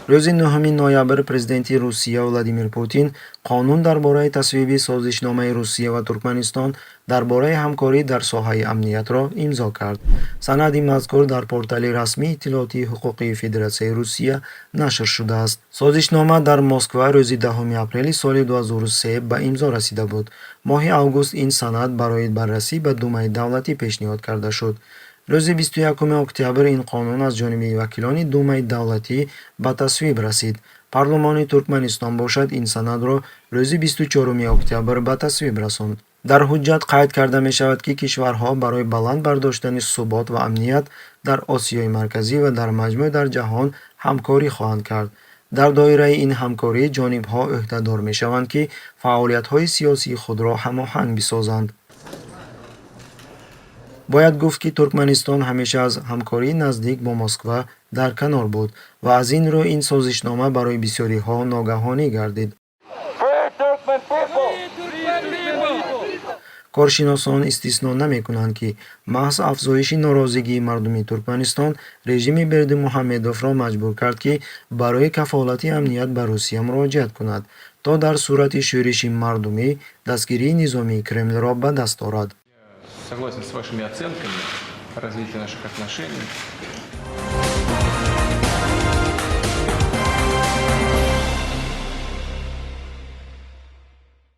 Рӯзи 9 ноябр президенти Русия Владимир Путин қонун дар бораи тасвиби созишномаи Русия ва Туркманистон дар бораи ҳамкорӣ дар соҳаи амниятро имзо кард. Санади мазкур дар портали расмии иттилоотии ҳуқуқии Федератсияи Русия нашр шудааст. Созишнома дар Москва рӯзи 10 апрели соли 2003 ба имзо расида буд. Моҳи август ин санад барои баррасӣ ба Думаи давлатӣ пешниҳод карда шуд. Рӯзи 21 октябр ин қонун аз ҷониби вакилони Думаи давлатӣ ба тасвиб расид. Парлумони Туркманистон бошад, ин санадро рӯзи 24 октябр ба тасвиб расонд. Дар ҳуҷҷат қайд карда мешавад, ки кишварҳо барои баланд бардоштани субот ва амният дар Осиёи Марказӣ ва дар маҷмӯъ дар ҷаҳон ҳамкорӣ хоҳанд кард. Дар доираи ин ҳамкорӣ ҷонибҳо ӯҳдадор мешаванд, ки фаъолиятҳои сиёсии худро ҳамоҳанг бисозанд. Бояд гуфт, ки Туркманистон ҳамеша аз ҳамкории наздик бо Москва дар канор буд ва аз ин рӯ ин созишнома барои бисёриҳо ногаҳонӣ гардид. Free Turkmen people! Коршиносон истисно намекунанд, ки маҳз афзоиши норозигии мардуми Туркманистон режими Бердимуҳаммедовро маҷбур кард, ки барои кафолати амният ба Русия муроҷиат кунад, то дар сурати шӯриши мардумӣ дастгирии низомии Кремлро ба даст орад. Согласен с вашими оценками развития наших отношений.